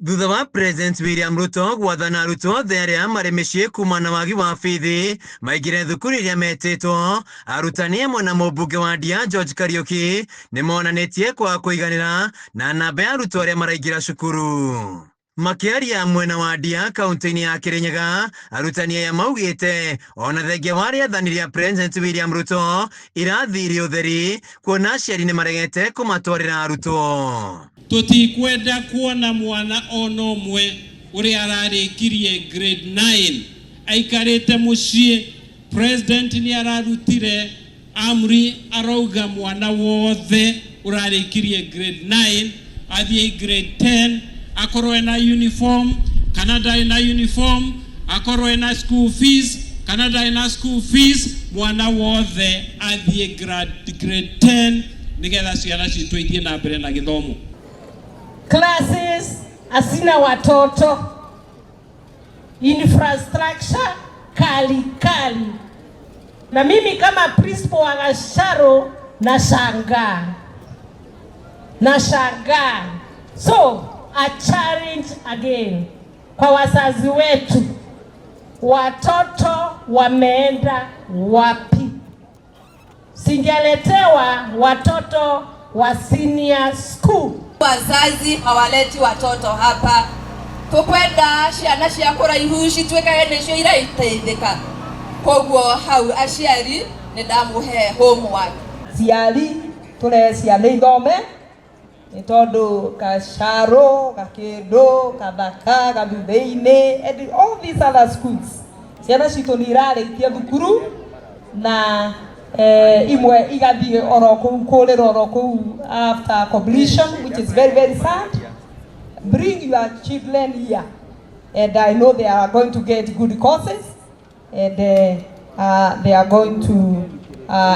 Thutha wa President William Ruto gwathana arutwo othe arĩa marĩ mĩciĩ kuma na wagi wa bithi maingĩre thukuru iria metĩtwo, arutani amwe na mũmbunge wa Ndia George Kariuki nĩ monanĩtie kwaga kũiganĩra na namba ya arutwo arĩa maraingĩra cukuru. Makĩaria mwena wa Ndia kaunti-inĩ ya Kirinyaga, arutani aya maugĩte ona thengia wa rĩathani rĩa President William Ruto irathi irĩ ũtheri kuona aciari nĩ maregete kũmatwarĩra arutwo. Tutikwenda kuona mwana ona ũmwe ũrĩa ararĩkirie grade 9 aikarĩte mũciĩ. President nĩ ararutire amri, arauga mwana wothe ũrarĩkirie grade 9 athiĩ grade 10, akorwo ena uniform kana ndarĩ na uniform, akorwo ena school fees kana ndarĩ na school fees, mwana wothe athiĩ grade 10 nigetha ciana citũ ithiĩ na mbere na gĩthomo. Classes hazina watoto, infrastructure kali kali, na mimi kama principal wa Gacharo nashangaa, nashangaa. So a challenge again kwa wazazi wetu, watoto wameenda wapi? Singeletewa watoto wa senior school. Wazazi hawaleti watoto hapa, tukwenda ciana cia kuraihu cituĩkage nĩcio irateithĩka. Koguo hau aciari nĩ ndamũhe homework. Ciari tũrehe ciana ithome nĩ tondũ Gacaro, Gakĩndũ, Kathaka, Gathuthĩ-inĩ and all these other schools, ciana citũ nĩ irarĩkia thukuru na imwe igathiĩ oro kũu kũrĩra oro kũu after completion, which is very, very sad. Bring your children here and I know they are going to get good courses and they are going to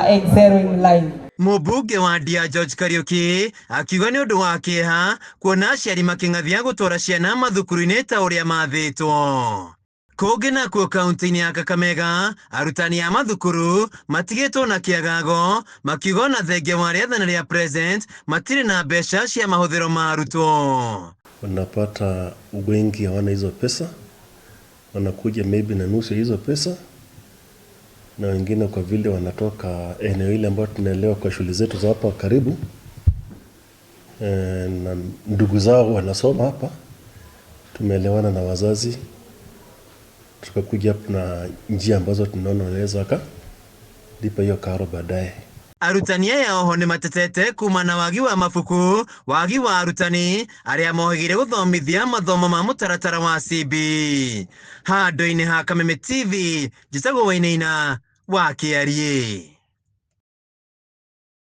excel in life. Mũmbunge wa Ndia George Kariuki akiuga nĩ ũndũ wa kĩeha kuona aciari makĩng'athia gũtwara ciana mathukuru-inĩ ta ũrĩa mathĩtwo. Kũngĩ nakuo kaunti-inĩ ya Kakamega, arutani a mathukuru matigĩtwo na kĩagago makiuga ona thengia wa rĩathani rĩa President matirĩ na mbeca cia mahũthĩro ma arutwo. Wanapata wengi hawana hizo pesa, wanakuja maybe na nusu ya hizo pesa, na wengine kwa vile wanatoka eneo ile ambayo tunaelewa kwa shule zetu za hapa karibu na ndugu zao wanasoma hapa, tumeelewana na wazazi tukakuja hapa na njia ambazo tunaona wanaweza wakalipa hiyo karo baadaye. Arutani aya oho nĩ matetete kuma na wagi wa mabuku, wagi wa arutani arĩa mohĩgire gũthomithia mathomo ma mũtaratara wa CB. Handũ-inĩ ha Kameme TV, njĩtagwo Wainaina wa Kĩariĩ.